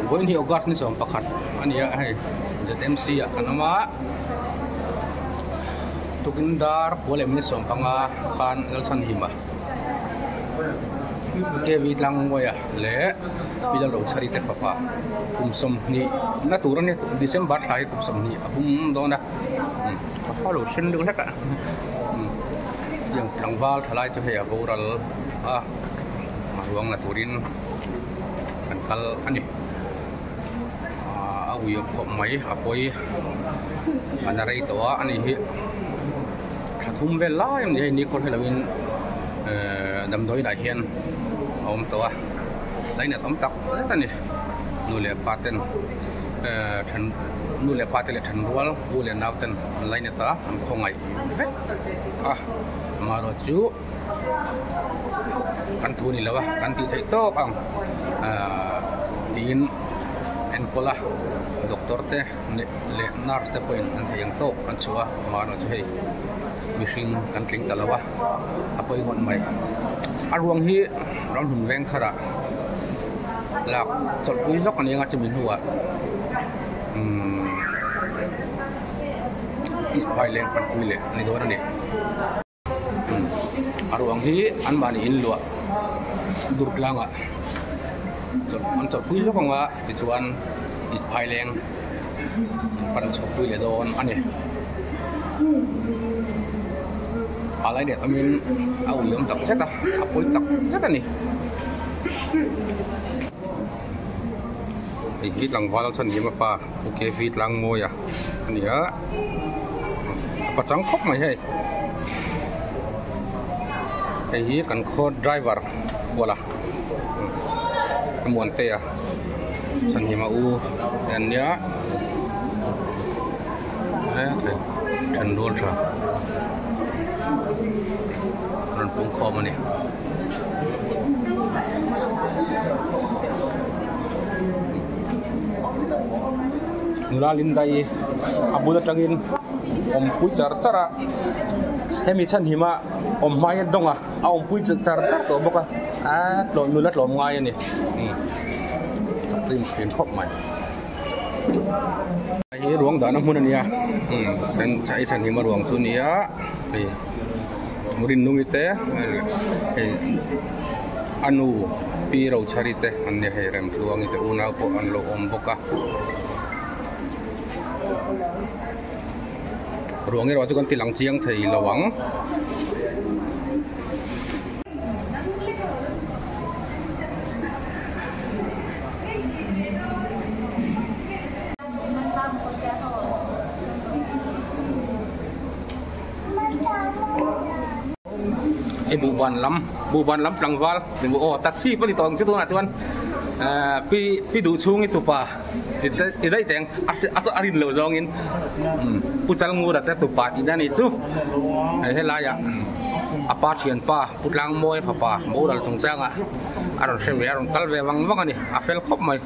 Vawiin hi August ni 11 a ni a, hei ZMC ah kan awm a, tukin dar kua leh minute 15 khan Lalchhanhima KV Tlangmuaia leh Pi Lalrochhari te fapa kum 20 na tur a ni, December thla hi kum 20 a hum dawn a, ka hma lo sen deuh hlek a, tiang tlangval thalai chu hei a boral a, a ruang la turin. Kan kal a ni a ui khawp mai a pawi a na rei tawh a ani hi thla thum vel lai a ni hei ni kawr hi loin ehh damdawi inah hian a awm tawh a lainat awm tak zet a ni nu leh pa ten ehh then nu leh pa te leh then rual u leh nau ten an lainat a an khawngaih vek a amaherawh chu. Kan thu ni lo a kan tih theih tawk ang ahh tiin enkawl a doctor te leh nurse te pawhin an theih ang tawk an chhuah a amaherawhchu hei mihring kan tling ta lo a a pawi ngawt mai a ruang hi ramhlun veng tharah lak chawlhpui zawk a ni ang a chumi hnuah umm east phailen panpui leh a ni dawn a ni. A ruang hi an mahni in luah dur tlangah an chawlhpui zawk ang a tichuan east phaileng an pan chhawkpui leh dawn a ni. A lai leh awmin a ui awm tak zet a a pawi tak zet a ni. Hei hi tlangval a chhan hlim a pa U KV Tlangmawia a ni a a pachang khawp mai hei hei hi kan khaw driver kuala a Muantea chhanhima u te an nia he then rual tha a rawn pung khawm a ni. Nula Lindai a bul atangin awmpui char char a hemi chhan hima awm hma hian dawng a a awmpui char char tawh bawk a a tlawm nula tlawm ngai a ni rim thin khawp mai hei hi ruang dahna hmun a nia hei chhan hima ruang chu a ni a hei. Rinnungi te hei a nu Pi Rochhari te an nia hei Remtluangi te unau pawh an lo awm bawk a ruang erawh chu kan ti lang chiang thei lo ang. Hei buhban lam buhban lam tlangval aw taxi pawh ni tawh ang chu tunah chuan ehh pi pi duh chhungi tupa ti daih teh ang a rin loh zawngin pu Chalngura te tupa tihna a nih chu hei helaiah a pa thianpa Pu Tlangmawia fapa boral chungchangah a rawn hre ve a rawn kal ve vang vang a ni a fel khawp mai.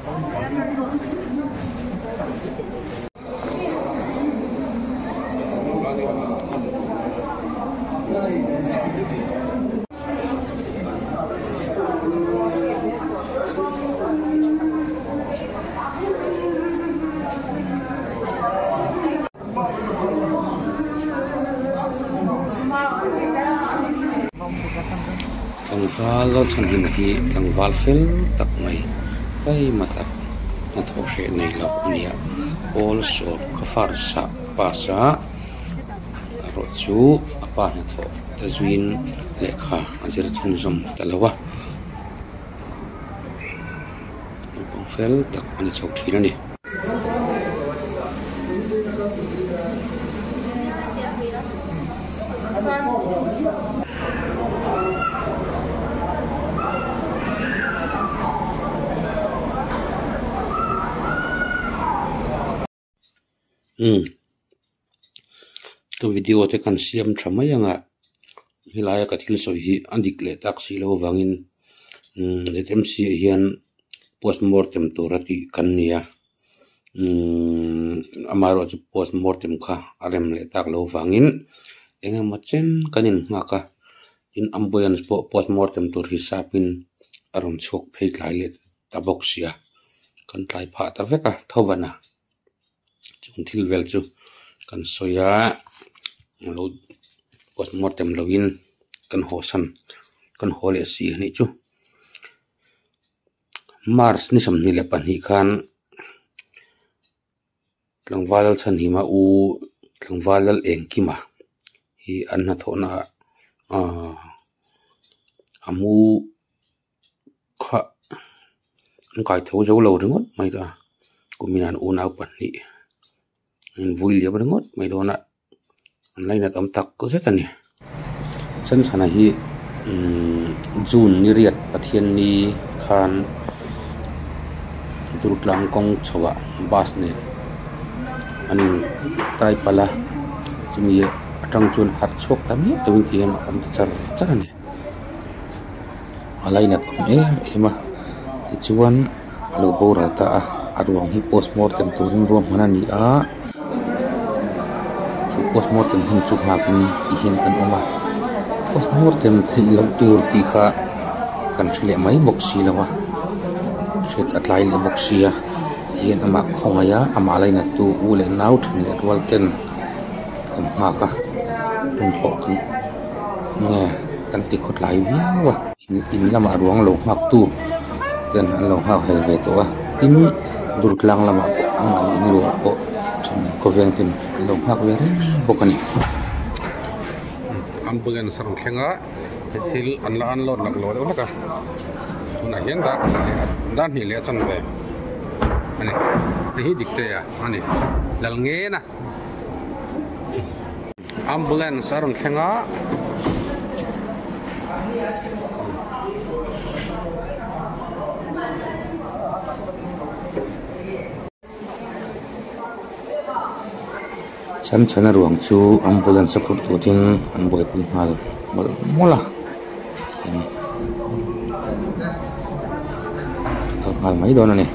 Tlangval chhanhim hi tlangval fel tak mai taima tak hnathawh hreh nei lo a ni a pawl sawm kha first ah pass a erawh chu a pa hnathawh te zuiin lehkha a zir chhunzawm ta lo a naupang fel tak a ni chho thin a ni. Umm ka video te kan siam tha mai ang a helaia ka thil sawi hi a dik leh tak si lo avangin umm ZMC ah hian postmortem tura tih kan ni a umm amaherawhchu postmortem kha a rem leh tak lo avangin eng emaw chen kan innghak a tin ambulance pawh postmortem tur hisapin a rawn chhuak phei tlai leh ta bawk si a. kan tlai phah ta vek a tho vana chung thil vel chu kan sawi a lo postmortem loin kan haw san kan haw leh si a nih chu March ni 22 khan tlangval lal chhanhima u tlangval lal engkima hi an hnathawhna ah ahh a mu kha an kai tho zo lo ringawt mai ta kumin an unau pahnih an vui liam ringawt mai dawn a an lainat awm tak zet a ni. Chanchhana hi umm June ni riat Pathianni khan Durtlang kawng chhoah bus nen an in tai palh a chumi atang chuan harh chhuak ta miah lo in ti hian a awm ta char char a ni. A lainat awm em em a tichuan a lo boral ta a a ruang hi postmortem turin ruahman a ni a chu postmortem hun chu nghakin ti hian kan awm a postmortem theih loh tur tih kha kan hre leh mai bawk si lo a hriat a tlai leh bawk sia ti hian amah khawngaih a amah lainat tu u leh nau then leh rual ten kan nghak a hun pawh kan nge kan ti khawtlai viau a in lamah ruang lo nghak tu ten an lo nghak hel ve tawh a tin Durtlang lamah pawh amah in luah pawh khawveng ten an lo nghak ve reng bawk a ni. Ambulance a rawn thleng a thil an la unload lak lo deuh hlek a tunah hian dar dar hnih leh a chanve a ni hei hi dik te a ni lal ngen a. Ambulance a rawn thleng a. Chhanchhana ruang chu ambulance a phurh turin an buaipui nghal mawlh mawlh a kal nghal mai dawn a ni.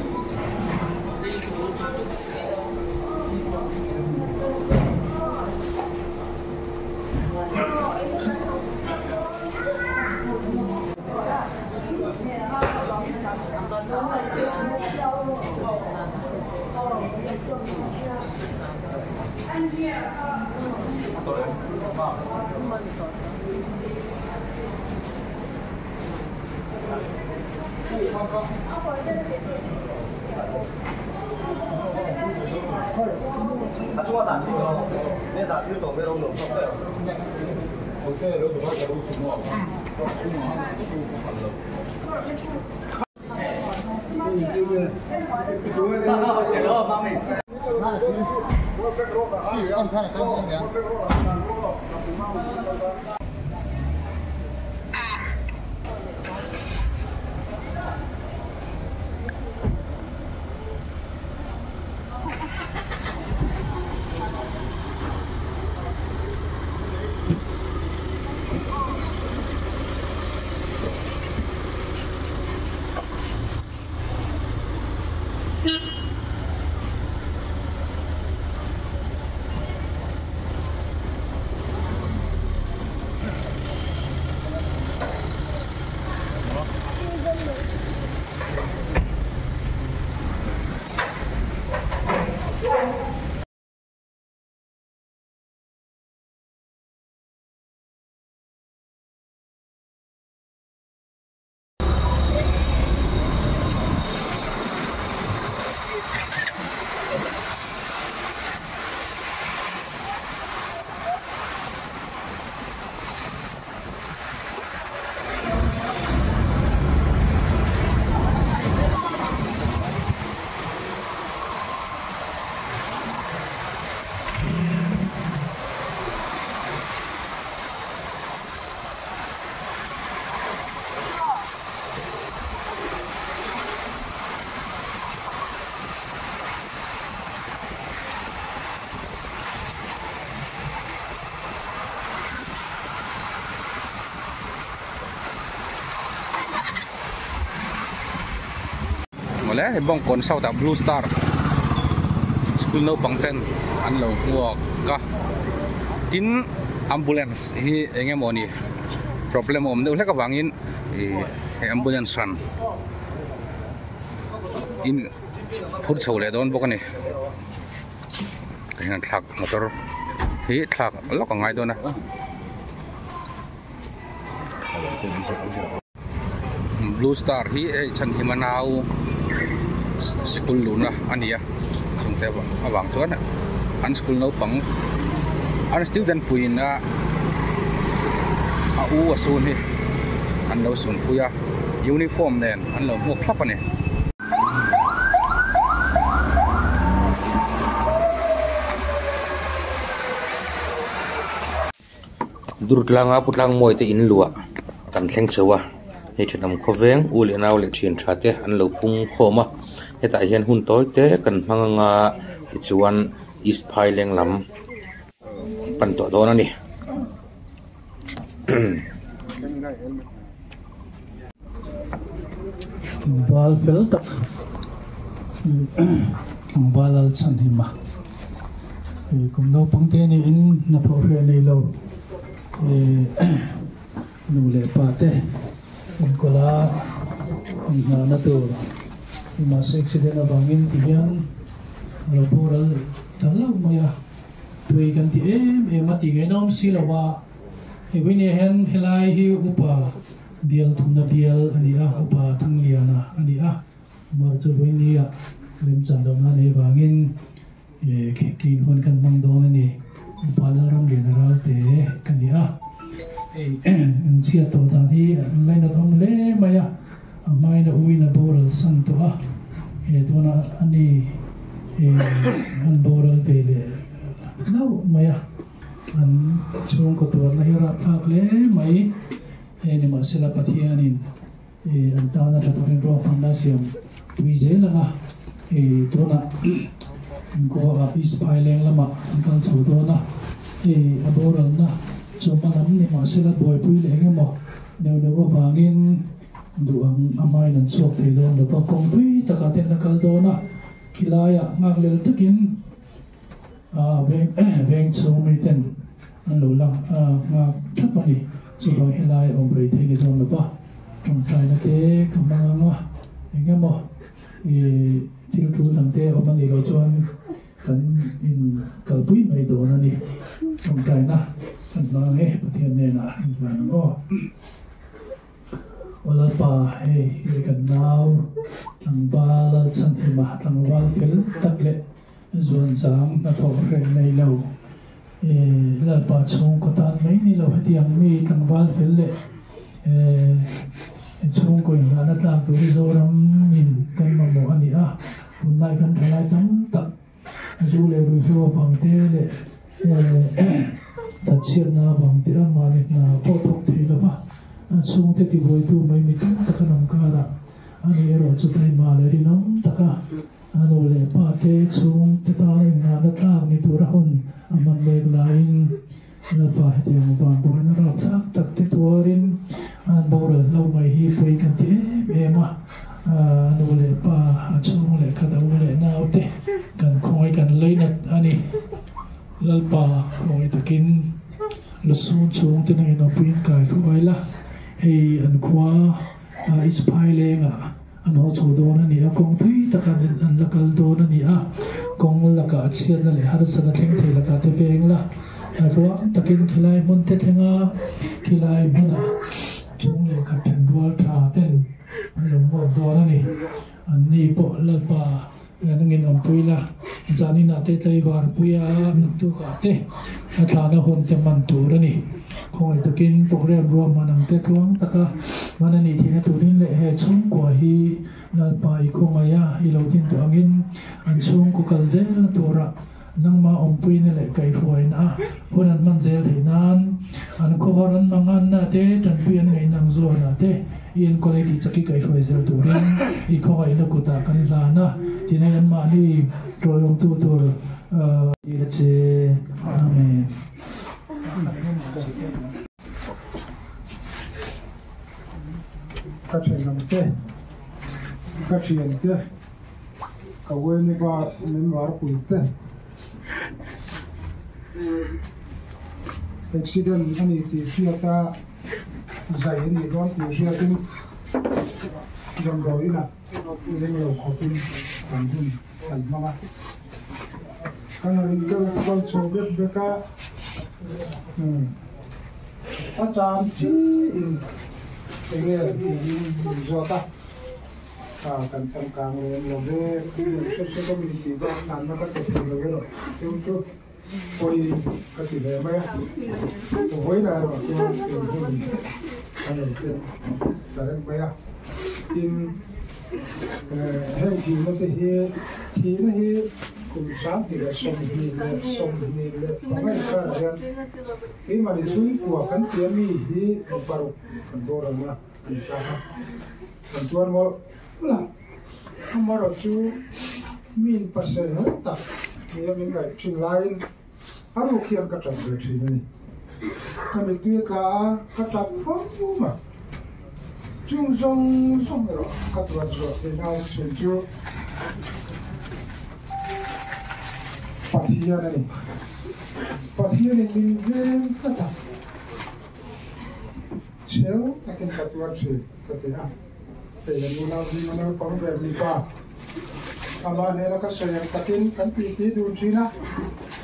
Mawle hei bawngkawn south ah blue star school naupang ten an lo hmuak a tin ambulance hi eng emaw ni problem a awm deuh hlek avangin ih he ambulance hran in. phur chho leh dawn bawk a ni tah hian thlak motor hi thlak lawk a ngai dawn a. Blue star hi hei chhanhima nau sikul luhna a ni a chungte avang chuan an school naupang an student puiin a a u a sun hi an lo sun pui a uniform nen an lo hmuak thlap a ni. Durtlanga Putlang Mawi te in luah kan thleng chho a, hei thenawm khawveng u leh nau leh thian tha te an lo pung khawm a, hetah hian hun tawi te kan hmang anga tichuan East Phaileng lam pan tawh dawn a ni. Tlangval fel tak tlangval al chhan him a, hei kum naupang te niin hnathawh hreh nei lo nu leh pa te enkawl a inhnahna tur mahse accident avangin ti hian a lo boral ta hlauh mai a, tui kan ti em em a tih ngaihna awm si lo a. Hei Winnie hian helai hi upa bial thumna bial a ni a, upa Thangliana a ni a, amah chu Winnie-a lemchan lohna nei vangin kein huan kan hmang dawn a ni. Upa Lalramliana Ralte ka ni a, hei an chhiat tawh dan hi an lainat awm hle mai a, a hmain a uin a boral san tawh a, he tunah a ni an boral ve leh hlauh mai a. An chhungkaw tuarna hi rapthlak hle mai. Hei nimahsela Pathianin an tana tha turin ruahmanna a siam pui zel ang a, hei tunah Goa East Phaileng lamah an kal chho dawn a, hei a boralna chawhma lam nimahsela buaipui leh eng emaw neuh neuh avangin duh ang a hmain an chhuak thei dawn lova, kawng thui takah ten la kal dawn a, khilaiah nghakhlel takin. Veng chhung miten an lo la nghak thap a ni. Chuvang helai a awm rei thei ni dawn lo va, tawngtaina te ka hmang ang a, eng emaw thil tul dang te awm a nih loh chuan kan in kalpui mai dawn a ni. Tawngtaina kan hmang ang e, Pathian hnenah inhlan ang aw. Aw Lalpa, hei hi kan nau tlangval Lalchhanhima tlangval fel tak leh Zuanzang hnathawh hreh nei lo e Lalpa chhungkaw tan mai ni lo hetiang mi tlangval fel leh e chhungkaw inhlahna tlak tur hi Zoram in kan mamawh a ni a, tunlai kan thalai tam tak zu leh ruihhlo avang te leh e thatchhiatna avang te a mahni hna pawh thawk thei lo va, chhungte tibuaitu mai mi tam tak an awm karah a ni erawh chu taima leh rinawm taka A nu leh pa te chhungte tana innghahna tlak ni tura hun a hman mek laiin Lalpa hetiang vang pawhin a rap tak tak te tuarin an boral hlo mai hi pawi kan ti em em a. A nu leh pa, a chhung leh khat a u leh nau te kan khawngaih kan leinat a ni. Lalpa khawngaih takin lusun chhungte nangin awpuiin kai hruai la, hei an khua Isphai lengah An haw chho dawn a ni a, kawng thui tak an la kal dawn a ni a, kawng lakah chhiatna leh harsatna thleng thei lakah te veng la, ruang takin khilai hmun te thleng a, khilai hmunah chung lehkha then rual tha ten an lo hmuak dawn a ni. An ni pawh Lalpa nangin awmpui la, zaninah te tlaivar puia naktukah te a thlahna hun te hman tur a ni. Khawngaih takin program ruahman ang te tluang taka hman a nih theihna turin leh he chhungkua hi Lalpa i khawngaih a, i lo din tawh angin an chhungkaw kal zelna tura nangmah awmpuina leh kaihhruaina a hun an hman zel theih nan an khawhar an manganna te tanpui an ngaihna ang zawnah te i enkawl ei tih chak i kaihhruai zel turin i khawngaihna kutah kan hlan a, tinei anmahni tawiawmtu tur tih a che. Amen. Ka thenawm te, ka thian te, ka uaini bar min varpui te, accident a ni tih hriat a, zai a nih dawn tih hriatin. Damdawiin ah ring lo khawpin kan hun kan hmang a, kan han inkal kual chho bek bek a, a cham chiin enge tiin min zawt a, kan changkang lem lo ve, hre hre ka min tih bak chhanna ka pe thei lo erawh chu chu. Pawi ka ti ve mai a, vawiin ah erawh chuan eng hun a nei te ta reng mai a, tin heng thihna te hi thihna hi kum 2025 khan hian keimahni chhungkua kan tia mi hi mi paruk kan boralna a ni ta a, kan tuar mawlh mawlh a. Amaherawhchu, miin pasel hel tak nia min ngaih thin laiin a ruk hian ka tap ve thin a ni. Ka mittui a tla a, ka tap fo mai. Chung zawng zawng erawh ka tuan chhuah theih nan chhun chu Pathian a ni. Pathianin min veng tlat a, chhel takin ka tuar thin ka ti a. Hei an unau zing a naupang ber mipa amah hnena ka sawi ang takin kan titi dun thin a,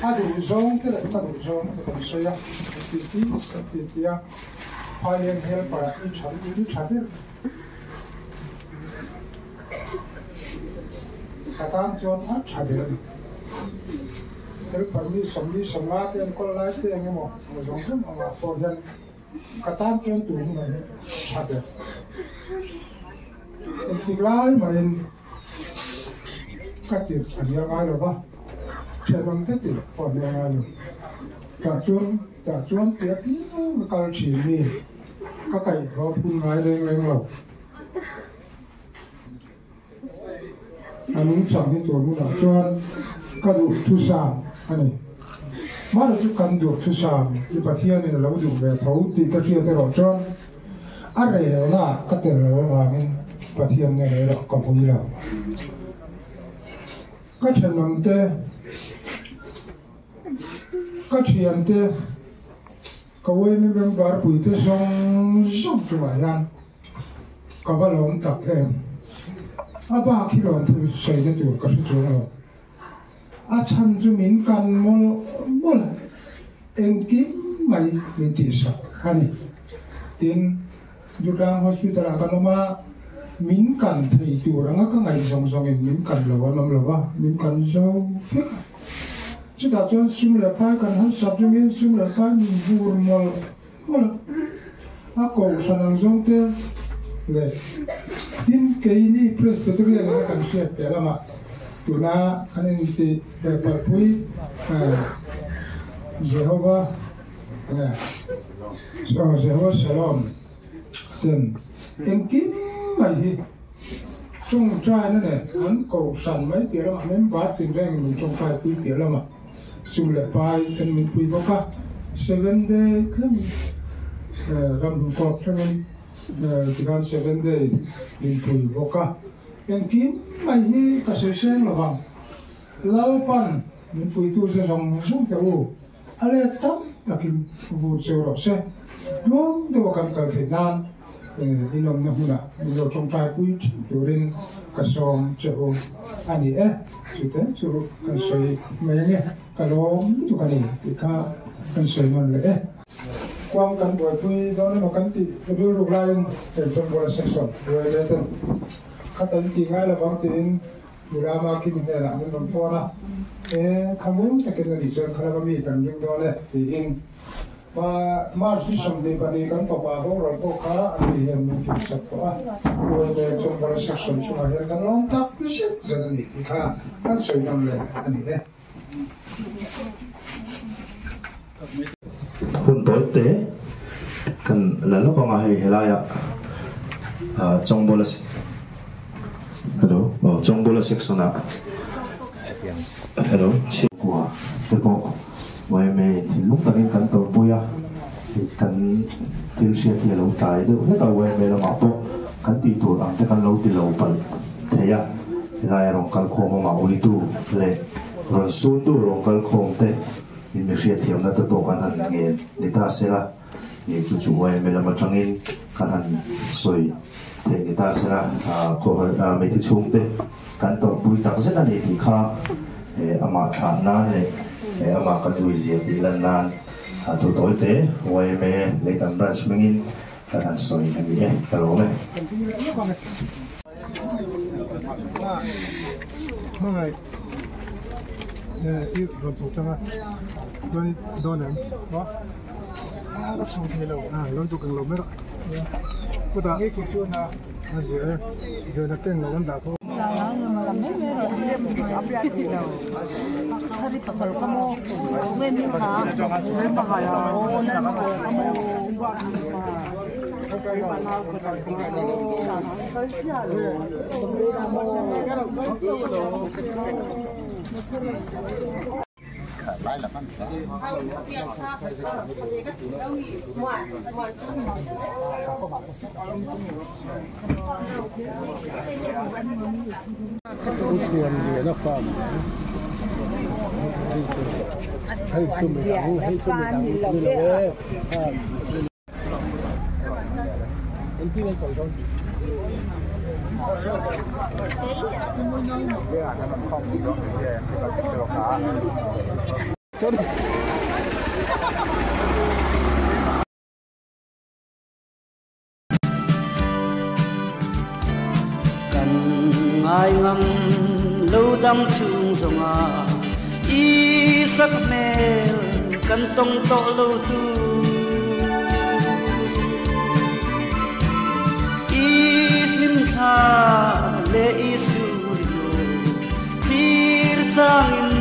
a duh zawng te leh ka duh zawng te kan sawi a, kan titi kan titi a, Phaileng helper ah i tha i tha ber ka tan chuan a tha ber a ni. Helper mi 45 te enkawl lai te eng emaw zawng zawng angah pawh hian Ka tan chuan tun hunah hian tha ber. Engtik lai mahin ka tirh a hnial ngai lo va, thenawm te tirh pawh a hnial ngai lo. Tah chuan tah chuan tia piang ka kal thin mi ka kaihhlawh phun ngai reng reng lo. A nungchang hi tun hunah chuan ka duh thusam a ni. Mahni chu kan duh thusam i Pathianin a lo duh ve tho tih ka hriat erawh chuan a relnaah ka tel lo avangin Pathian nen erawh ka vui lo. Ka thenawmte, ka thiante, ka uaimi member puite zawng zawng chungah hian Ka va lawm tak em? A bak hi lawm thu sawina tur ka hre chuang lo. A chhan chu min kan mawlh mawlh a, engkim mai min tihsak a ni. Tin, Dutlang Hospital ah kan awm a, min kan thei tur anga ka ngaih zawng zawngin min kan lo an awm lo va, min kan zo vek a. Chutah chuan sum leh pai kan harsat ringin sum leh pai min vur mawlh mawlh a. A kohhran ang zawng te leh tin keini Presbyterian ina kan hriat piah lamah tuna kan inti palpui Jehovah Jehovah Shalom ten engkim mai hi tawngtaina nen an kohhran mai piah lamah member tinreng min tawngtaipui piah lamah Sum leh pai ten min pui bawk a, seven day thlengin ram hmun kawp thlengin tikhan seven day min pui bawk a, engkim mai hi ka sawi seng lo vang, Lalpan min puitu che zawng zawng teh u, a let tam takin vur cheu rawh se, tluang deuha kan kal theih nan. Inawmna hmunah min lo tawngtai pui thin turin ka sawm che u a ni e. Chute chu kan sawi mai ange, ka lawm lutuk a ni tih kha kan sawi nawn leh e. Kuang kan buaipui dawn emaw kan tih rilruk laiin hei chuan bual section buai leh ten khat an tih ngai lovang tiin nula Makimi hnenah min rawn phone a, e khamung takin a nih chuan khalama mi kan ring dawn e tiin. March ni 22 kan fapa boral pawh kha an ni hian min tihsak tawh a, Uaime Chawngvala section chungah hian kan lawm tak zet zet a ni tih kha kan sawi nawn leh a ni e. Hun tawi te kan la lawk anga hei helaiah Chawngvala Hello aw Chawngvala section ah Hello Chhingkua te pawh Yma in thinlung takin kan tawrhpui a, kan thil hriat hi a lo tlai deuh hlek a, yma lamah pawh kan tih tur ang te kan lo ti lo palh thei a, helai rawn kal khawm awmah uitu leh rawn suntu rawn kal khawm te in mi hriatthiamna te pawh kan han ngen ni ta se la, ih chu chu yma lam atangin kan han sawi. Theih ni ta sela mithi chhungte kan tawrhpui tak zet a ni tih kha amah thlah nan leh amah kan ui zia tih lan nan thu tawi te yma Leitan Branch hmingin kan han sawi a ni e, ka lawm e. Kan ngai ngam lo dam chung zawnga i sak hmel kan tawng tawh lo tu i hlim thla le i suri lo thlir changin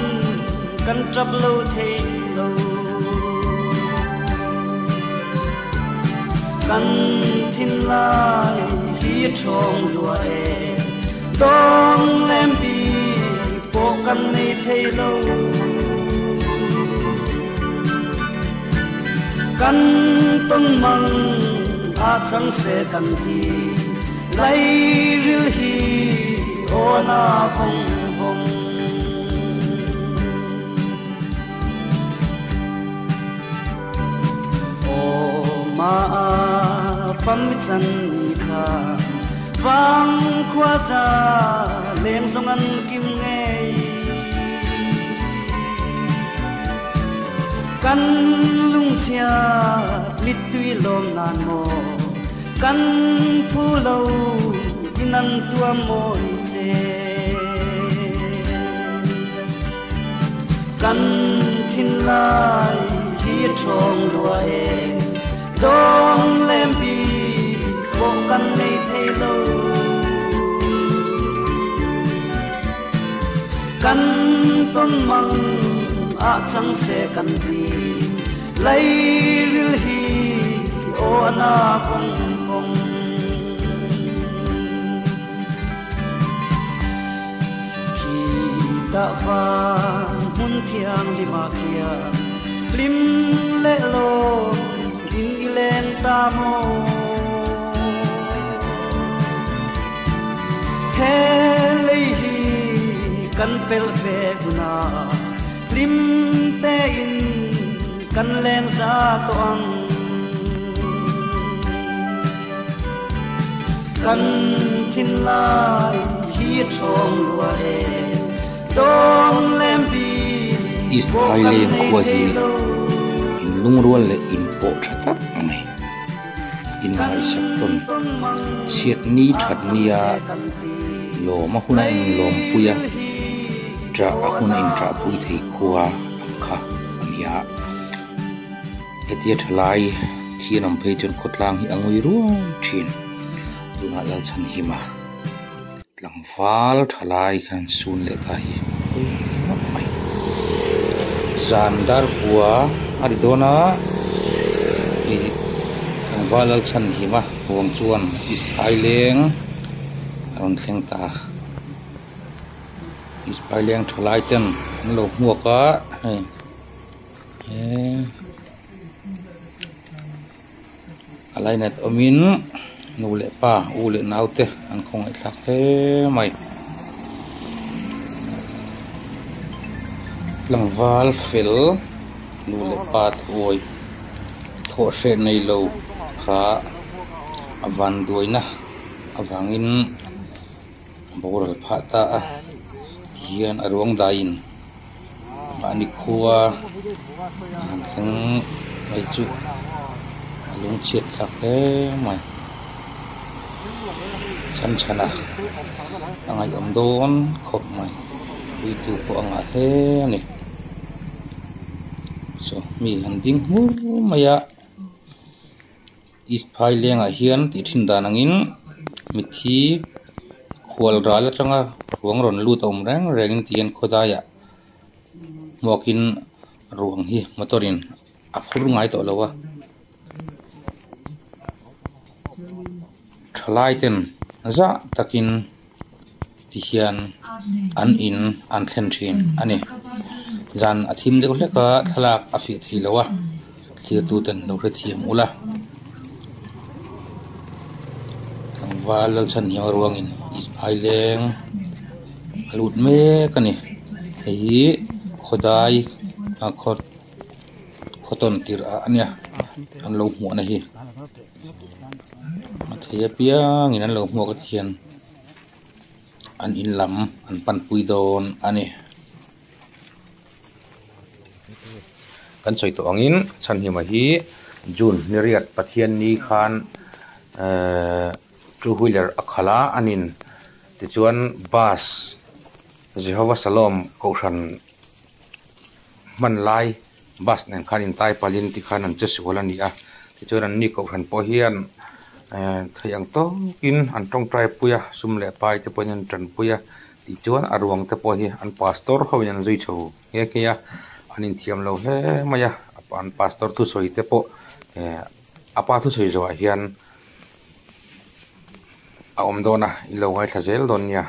kan tap lo thei lo kan thin lai hi thawng lua e dawng lem bi pawh kan nei thei lo kan tawn mang a chang se kan ti lai ril hi aw na vawng vawng aw ma fam mi chan ni kha vang khua za leng zong an kim ngei kan lung chia mit tui lom nan mo kan phu lo inan tua moi che kan thin lai hi thong lua e dong lem bi po kan nei thei lo kan ton mang a chang se kan ti lai ril hi o na phong phong khi ta vang hun thiang lima kia lim le lo in ilen ta mo he lei hi kan pel ve huna lim te in kan leng za to ang kan thin lai hi thong lua e dong lem bi East Highland khua hi in lungrual leh in pawh tha tak a ni. In ngaihsak tawn chhiat ni that nia lawm a huna in lawm pui a, ṭah a huna in ṭah pui thei khua ang kha a ni a. Hetia thalai thi an awm phei chuan khawtlang hi a ngui ruai thin. Tunah Lalchhanhima tlangval thalai khan sun leh ta hi pui ngawt mai. Zan dar kua a ri dawn a, ih tlangval Lalchhanhima huang chuan Ispaileng a rawn thleng ta a. Ispaileng thalai ten an lo hmuak a hei he a lainat awmin nu leh pa u leh nau te an khawngaih thlak hle mai. Tlangval fel nu leh pa thuawi thawh hreh nei lo kha a van duaina. avangin boral phah ta a tihian a ruang daiin mahni khua a han thleng mai chu a lungchhiat thlak hle mai chhan chhan a a ngaihawm dawn khawp mai puitu pawh a ngah hle a ni saw mi an ding hmur mai a. East Phailengah hian tih thin dan angin mitthi khual ral atanga ruang rawn lut a awm reng rengin ti hian khawdaiah hmuakin ruang hi motor in a phur ngai tawh lo a thalai ten zah takin ti hian an in an thlen thin a ni zan a thim deuh hlek a thlalak a fiah thei lo a thlir tu ten lo hrethiam ula tlangval Lalchhanhniang ruangin phaileng a lut mek a ni hei hi khawdai a khaw khaw tawn tirh ah a nia an lo hmuahna hi a thei apiangin an lo hmuak a ti hian. An in lam an panpui dawn a ni. Kan sawi tawh angin Chhanhima hi June ni riat Pathianni khan ehh two wheeler a khalh a a nin tichuan bus Jehovah Shalom kohhran hman lai bus nen khan intai palhin tikhan an che sual a ni a tichuan an ni kohhran pawh hian ehh theih ang tawkin an tawngtai pui a sum leh pai te pawhin an tanpui a tichuan a ruang te pawh hi an pastor ho in an zui chho nghe nghe a an inthiam lo hle mai a an pastor thusawi te pawh ehh a pa thusawi zawhah hian a awm dawn a in lo ngaithla zel dawn nia.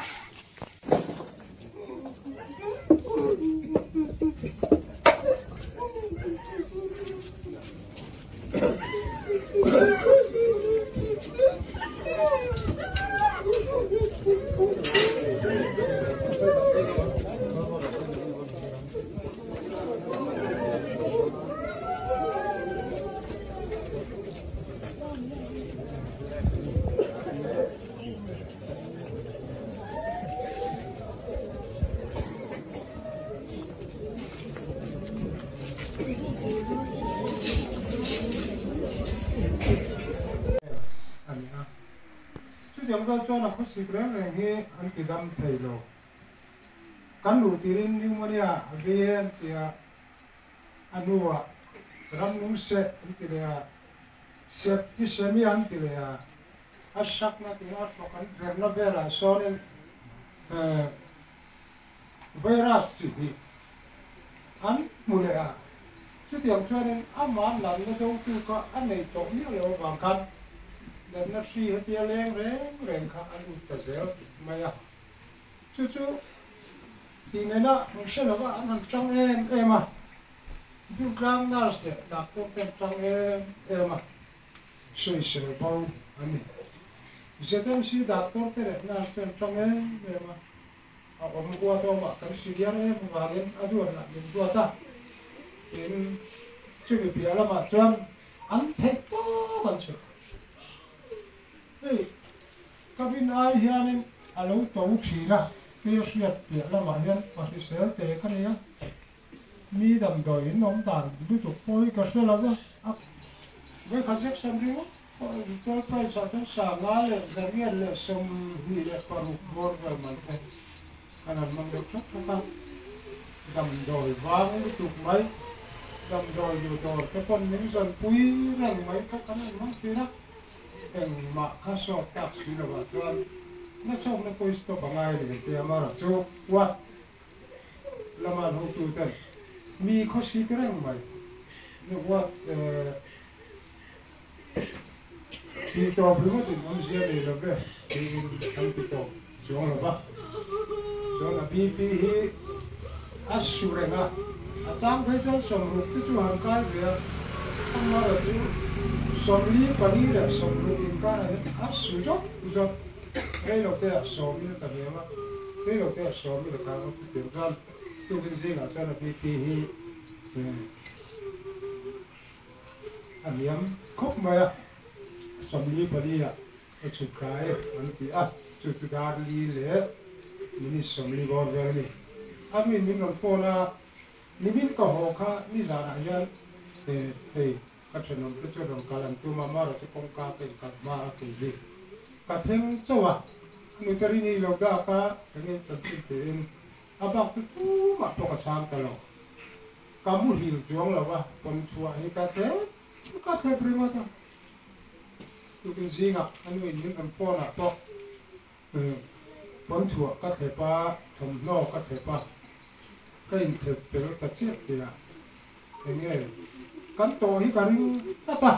A ni a. Chutiang rual chuan a khawsik reng reng hi an ti dam thei lo. Kan luh tirin pneumonia a ve an ti a, a hnuah ramnung seh an ti leh a, septicemia an ti leh a, A sakna tura a thawk an verna velah sawnin virus chi hnih an hmu leh a, chutiang chuanin amah natna dotu kha a nei tawh miah lo avang khan natna hri hetia leng reng reng kha a lut ta zel mai a. Chu chu tih nena an hre lova an han tang em em a, Durtlang nurse leh doctor te an tang em em a. Sawisel bo a ni. ZMC doctor te leh nurse te an tang em em a, a awm uat awmah kan senior em avangin a duatah min duat a, tin chumi piah lamah chuan an theih tawp an chhuah. Hei ka rin ai hianin a lo to thin a, kei a hriat piah lamah hian pa hrisel te ka nei a, Mi damdawi in awm dan lutuk pawh hi ka hre lo va, a vawikhat zek sam ringawt pawh retail price ah chuan sanga leh zariat leh 26 bawr vel man te kan han hmang deuh thak thak a, damdawi vang lutuk mai, damdawi duh dawr te pawn min zawn pui reng mai kha kan han hmang thin a, engmah kha sawt tak si lovah chuan nachhawkna pawisa tawp a ngai a ni engtia mara chu what? Lama an hotu ten mi khawsik reng mai ni huat ti tawp ringawt in awmzia nei lo ve tiin an ti tawp chuang lo va. Chuan a BP hi a su reng a, a chang phei chuan 60 te chu han kai ve a, amara chu 44 leh 60 inkarah hian a su zawt zawt. Reilote ah sawmin a ta hniam a, reilote ah sawmin a kang a, chutiang chuan tukin zingah chuan a BP hi a hniam khawp mai a, 44 ah Ka chhuk thla e an ti a, chu chu dar li leh minute 40 bawr vel a ni. A mi min rawn phone a, nimin ka haw kha nizanah hian hei ka thenawm te chuan rawn kal an tum a, amaherawh chu kawngka ka inkalh hma a kei hi ka thleng chauh a, a nute rin i lo dak a, enge chanchin tiin a bak chu tumah pawh ka chhang ta lo. Ka muhil chuang lo a, pawn chhuah hi ka thlep ka thlep ringawt a. Tukin zingah a nuin min rawn phone ah pawh pawn chhuah ka thlep a, thawmhnaw ka thlep a, ka inthlep fel ta chiah tih ah enge kan tawh hi ka ring tlat a,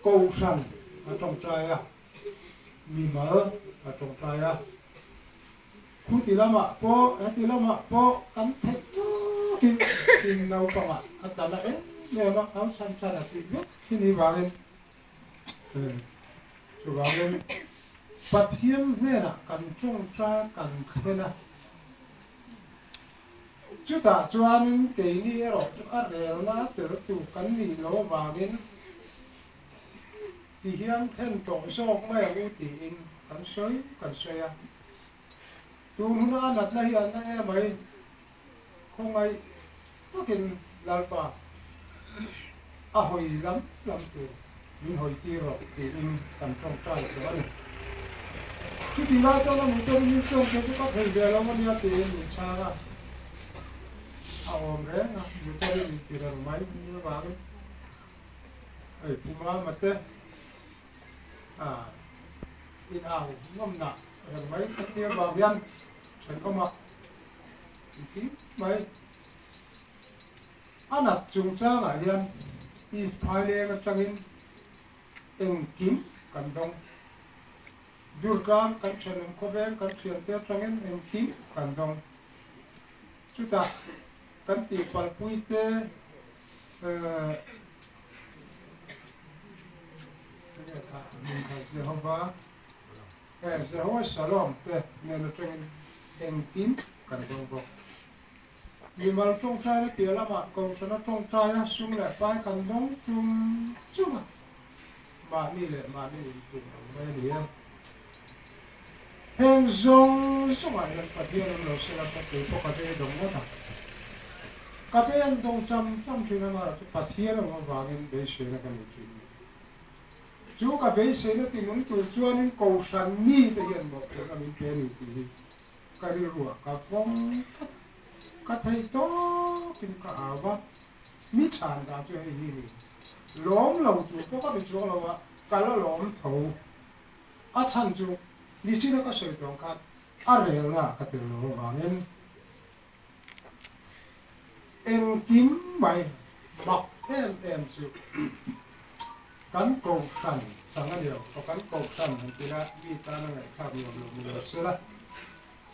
Kohhran a tawngtai a, mimal a tawngtai a. Khuti lamah pawh heti lamah pawh kan theih tawkin in naupangah a tla na em em a, au san san a tih vek hi ni vangin chuvangin Pathian hnenah kan tawngtai kan thlen a, chutah chuanin keini erawh chu a relna tel tu kan nih loh avangin ti hian thlen tawh zawk mai ang u tiin kan sawi kan sawi a. Tun huna a natna hi an na em mai, khawngaih takin Lalpa a hawi lam lam tur min hawi tir rawh tiin kan tawngtai tawh a ni. Chuti lai chuan a nute ringin chuan kei chu ka thei ve lo ania tiin min chhang a, a awm reng a, nute ringin ti reng mai ni avangin hei Pu Mama te a in au nawmna reng mai ka tir vang hian thenawma inti mai. A nat chungchangah hian East Phaileng atangin engkim kan dawng. Durtlang kan thenawm khawveng kan thiante atangin engkim kan dawng. Chutah kan tihpalhpuite Jehova Jehovah Shalom te nen atangin engkim kan dawng bawk. Mimal tawngtaina piah lamah Kohhrana tawngtaia sum leh pai kan dawng chung chung a, mahni leh mahni inpun ang mai a ni e. Heng zawng zawngah hian Pathian an lo sel a, ka kei pawh ka beidawng ngawt a. Ka be an dawng cham cham thin a, amaherawh chu Pathian awm avangin beiseina ka nei thin. Chu ka beiseina tinung tur chuanin Kohhran mite hian mawhphurhna min pe a ni tih hi ka rilruah ka vawng tlat a. Ka theih tawkin ka au va, mi chhan dan chu hei hi a ni. Lawm lo tur pawh ka ni chuang lo a, ka la lawm tho. A chhan chu nichina ka sawi tawng khan a relna ka tel lo avangin engkim mai mak em em chu kan kohhran chang a ni lo, kan kohhran han ti la mi tana ngaihthlak nuam lo ni lo sela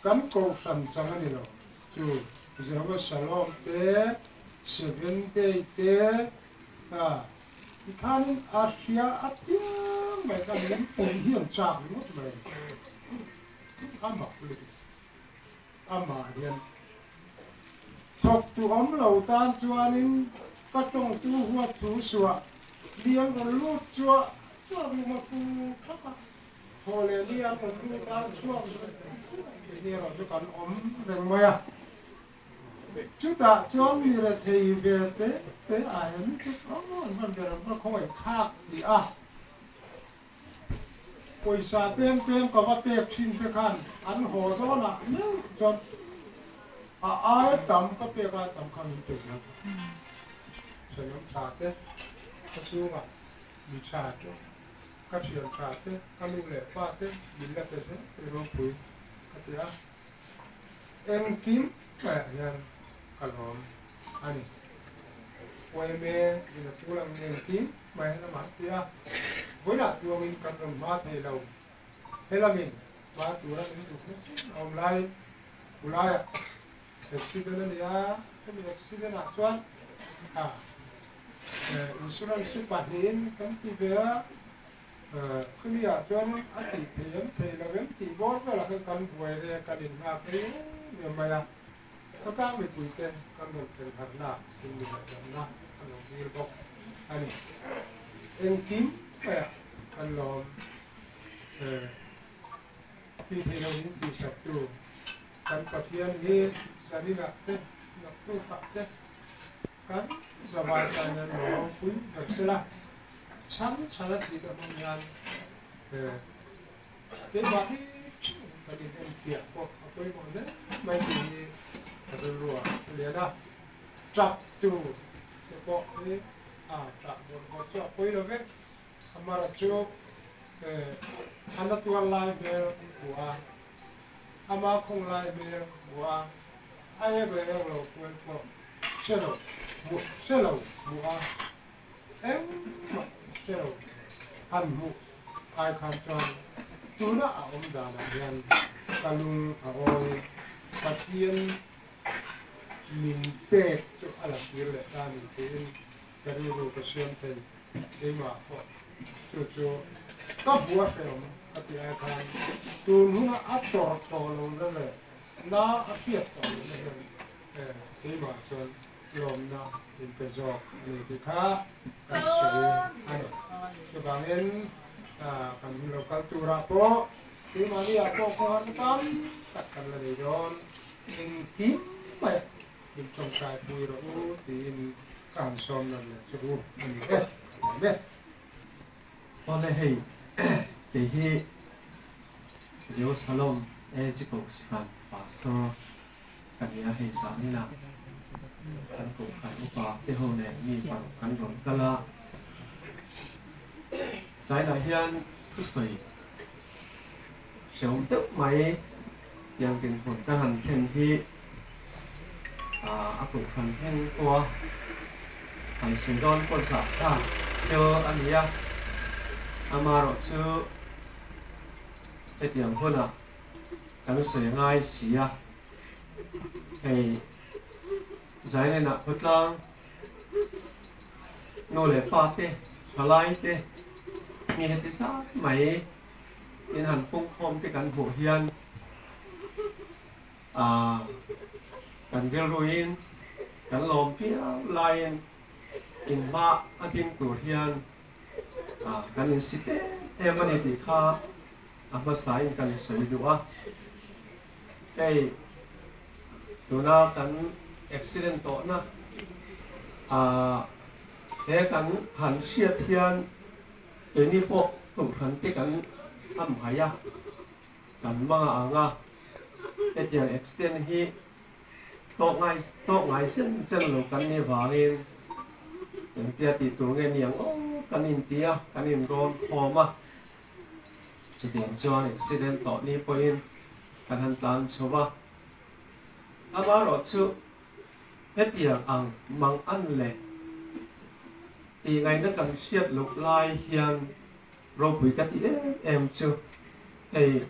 kan kohhran chang a ni lo chu Jehovah Shalom te Seventh Day te a Tikhanin a hria apiang mai kha min pum hi an chak ringawt mai a mak lutuk. Amah hian thawk tu awm lo tan chuanin ka tawngtu huat thu suah mi an rawn lut chuah chuah lung a pu thak a, thaw leh mi an rawn lut a chhuak zut zut tih hi erawh chu kan awm reng mai a. Chutah chuan mi rethei ve te te ah hian mi chu an van ber an va khawngaih thlak tih a, pawisa peng peng ka va pek thin te khan an haw dawn ah meuh chuan a ai tam ka pek ai tam kha min pe zel ta. Thenawm tha te, ka chhungah mi tha te, ka thian tha te, ka nu leh pa te min la pe zel te ropui ka ti a. Engkim maiah hian ka lawm a ni. Yma in a tul ang engkim mai hian amah ti a, vawilah tuangin kan rawn hma thei lo. Helamin hma tura min duh hnu chin a awm laiin Pulaiah accident a ni a, chumi accident ah chuan insurance chu pahnihin kan ti ve a, Khumi ah chuan a tih thei em thei lo em tih bawr velah khan kan buai reng a, kan innghak reng em mai a. Khawtlang mipui te kan rawn thlen harhna in mi ngaihdanna a lo dil bawk a ni. Engkim maiah ka Kan lawm e. Tih theih lo in tihsak tu kan Pathian hi zaninah te naktukah te kan zavai tan hian lo ropui ber sela, chhan chhan a tih te hmang hian keimah hi kan in enfiah pawh a pawimawh hle mai tih hi ka rilru ah a lian a, tap tu te pawh hi a tah bawrh bawrh chu a pawi lo vek. Amara chu a na tuar lai hmel hmu a, ama khung lai hmel hmu a, a ek leh ek lo kual pawh hre lo, hmu hre lo hmu a, engmah hre lo han hmuh ai khan chuan tuna a awm danah hian ka lung a awi. Pathian min pek chu a la kir leh ta ni tiin Ka rilru ka siam thei keimah pawh chu chu ka hmu a hrehawm ka tih ai khan tun huna a tawrh tawh lo na leh na a hriat tawh lo na hian keimah chuan lawmna min pe zawk a ni tih kha kan sawi a ni. Chuvangin kan hun lo kal turah pawh keimahni ah pawh khawharna tam tak kan la nei dawn engkim mai Min tawngtai pui rawh u tiin ka han sawm nan leh che u a ni e, ka lawm e. Awle hei kei hi Jerusalem AG Kohhran Pastor ka ni a, hei zanin ah kan Kohhran upa te ho nen mi paruk kan rawn kal a, zainah hian thusawi hrehawm deuh mai tiang dinhmun kan han thlen hi a kohhran hming pawha han sawi dawn pawh zah thlak thil a ni a, amaherawhchu hetiang hunah kan sawi ngai si a, hei Zainenah khawtlang nu leh pa te, thalai te mi heti zat mai in han pungkhawm te kan hmuh hian ah kan rilruin kan lawm piau laiin in hma a ding tur hian ah kan insi em em a ni tih kha a hmasain kan sawi duh a. Hei tuna kan accident tawhna ah he kan han hriat hian Keini pawh kohhran te kan am hai a, kan hmang ang a, hetiang extend hi tawk ngai tawk ngai sen sen lo kan nih vangin engtia tih tur nge ni ang aw kan inti a, kan inrawn khawm a, chutiang chuan accident tawh ni pawhin kan han tlan chho a, amaherawhchu Hetiang ang mang an leh tih ngaihna kan hriat loh lai hian ropui ka ti em em chu hei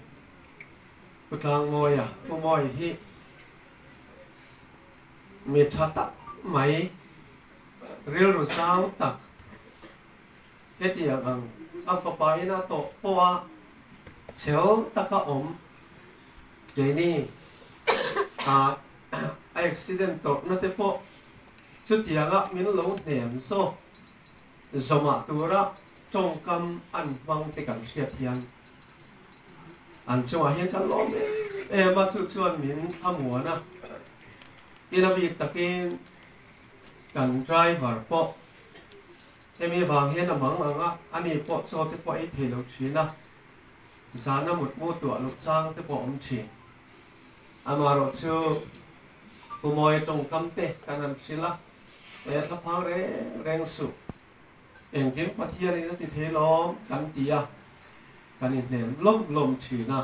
Pu Tlangmawia, Pu Mawi hi mi tha tak mai, rilru zau tak, hetiang ang a fapa ina tawh pawha chhel taka awm keini ah A accident tawrhna te pawh chutianga min lo hnem zawk zawmah tura tawngkam an hmang te kan hriat hian an chungah hian kan lawm em em a, chu chuan min thlamuan a, tin a bik takin kan driver pawh hemi vang hian a mang ang a, ani pawh chaw te pawh ei thei lo thin a, zana mutmu tuah loh chang te pawh awm thin. Amaherawh chu Pu Mawi tawngkam te kan han hrilh a, e thlaphang reng reng suh, engkim Pathianin a ti thei lawm kan ti a, kan inhnem lawm lawm thin a.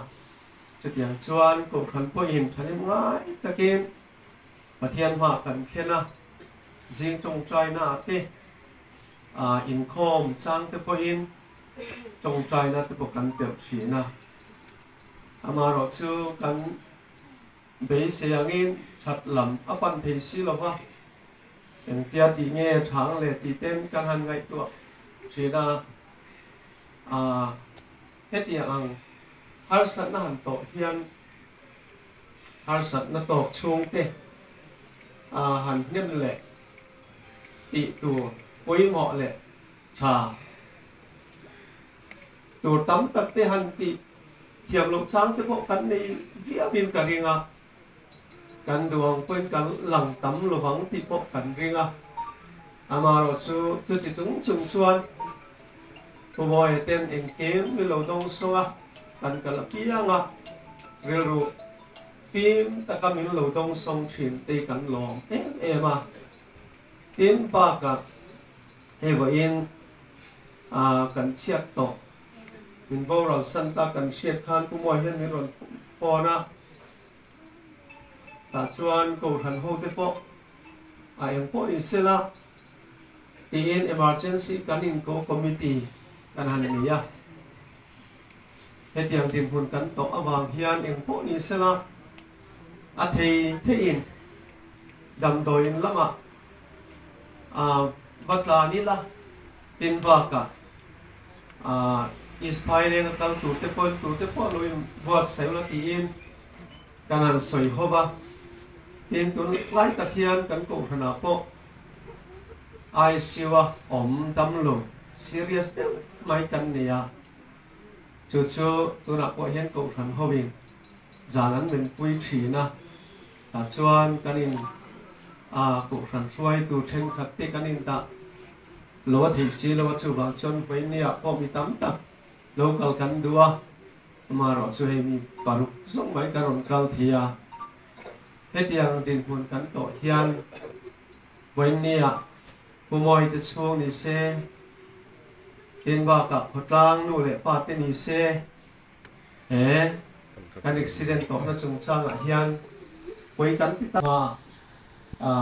Chutiang chuan Kohhran pawhin thanem ngai takin Pathian hmaah kan thlen a, zing tawngtaina ah te, inkhawm chang te pawhin tawngtaina te pawh kan telh thin a. Amaherawh chu kan beisei angin that lam a pan thei si lo va, engtia tih nge thang leh tih ten kan han ngaihtuah thin a, aa hetiang ang harsatna han tawh hian harsatna tawk chhungte aa han hnem leh tih tur pawimawh leh tha. Tur tam tak te han tih thiam loh chang te pawh kan nei viauin ka ring a, kan duh ang pawhin kan lang tam lovang tih pawh kan ring a. Amaherawh chu chuti chung chung chuan Pu Mawia ten engkim min lo dawng sawng a, kan kal apiang a, rilru fim taka min lo dawng sawng thin te kan lawm em em a. Tin bakah hei vawiin kan chhiat tawh min boral san ta kan hriat khan Pu Mawia hian min rawn phone a, tah chuan Kohhran ho te pawh a eng pawh ni sela tiin emergency kan inko committee kan han nei a, hetiang dinhmun kan tawh avang hian eng pawh ni sela a thei theiin damdawiin lamah va tlan ila tin bakah East Phaileng a kal tur te pawhin tur te pawh lo in buatsaih ula tiin kan han sawi ho va, tin tun lai tak hian kan kohhranah pawh ICU a awm dam lo serious deuh mai kan nei a, chu chu tunah pawh hian kohhran hoin zan an menpui thin a, tah chuan kan in a kohhran hruaitu thenkhat te kan in dah lo a theih si lo a, chuvang chuan vawinia pawh mi tam tak lo kal kan duh a. Amaherawh chu hei mi paruk zawng mai ka rawn kal thei a, hetiang dinhmun kan tawh hian Vawiinniah Pu Mawi te chhung ni se, tin bakah khawtlang nu leh pa te ni se, he kan accident tawhna chungchangah hian pawi kan ti tak a,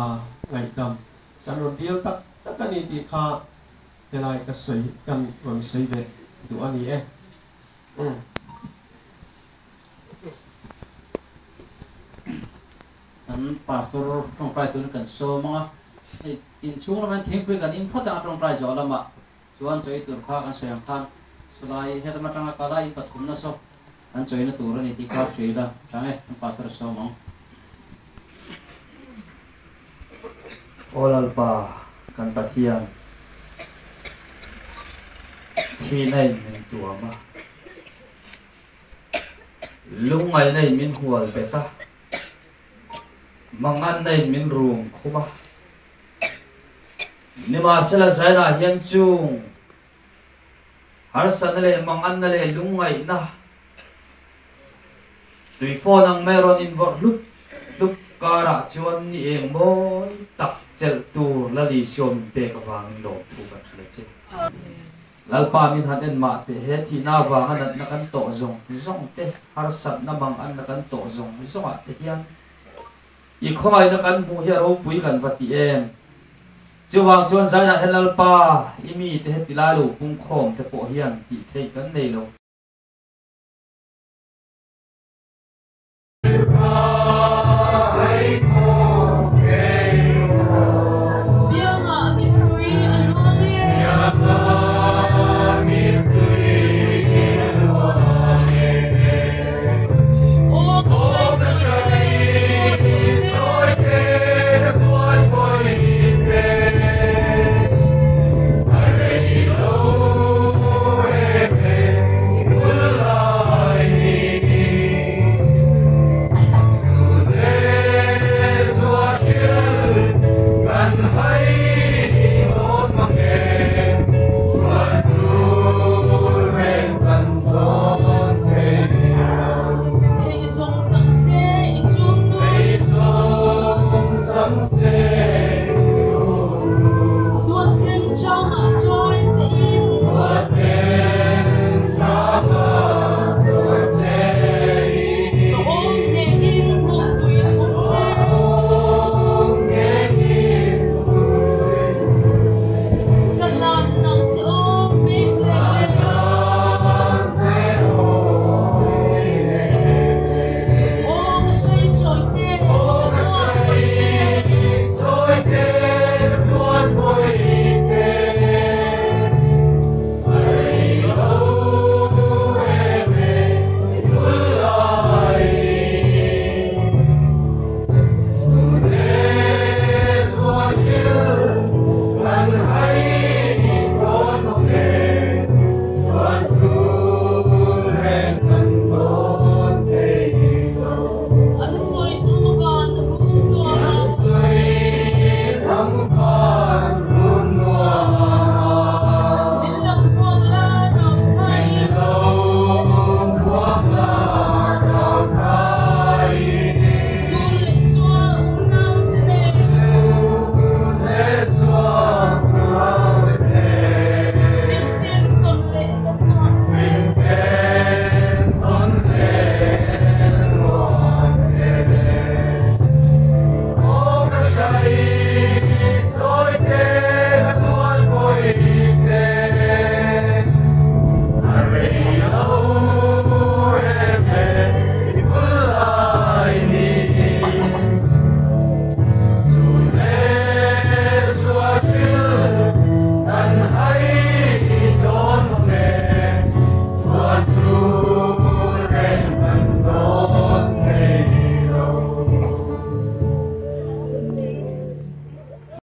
ngaihdam kan rawn dil tak tak a ni tih kha helai ka sawi kan rawn sawi ve duh a ni e. Kan pastor tawngtai turin kan sawm ang a, hei inchhung lamah hian thingpui kan in phawt ang a tawngtai zawh lamah chuan chawi tur kha kan sawi ang khan sawlai helam atanga kala in pathumna saw kan chawina tur a ni tih kha hria ila tang e kan pastor a sawm ang. Aw Lalpa, kan Pathian, thihna in min tuam a, lungngaihna in min hual bet a, manganna in min rum khum a. Nimahsela Zainah hian chung harsatna leh manganna leh lungngaihna Tui phone ang mai rawn invawrh hlup hlup karah chuan ni eng mawi tak chelh tur Lalisio min pek avangin lawmthu kan hria che. Lalpa min han en mah teh he thihna avanga natna kan tawh zawng zawng te, harsatna mang anna kan tawh zawng zawngah te hian i khawngaihna kan hmuh hi a ropui kan va ti em. Chuvang chuan Zainah hian Lalpa i mite heti lai lo pungkhawm te pawh hian tih theih kan nei lo.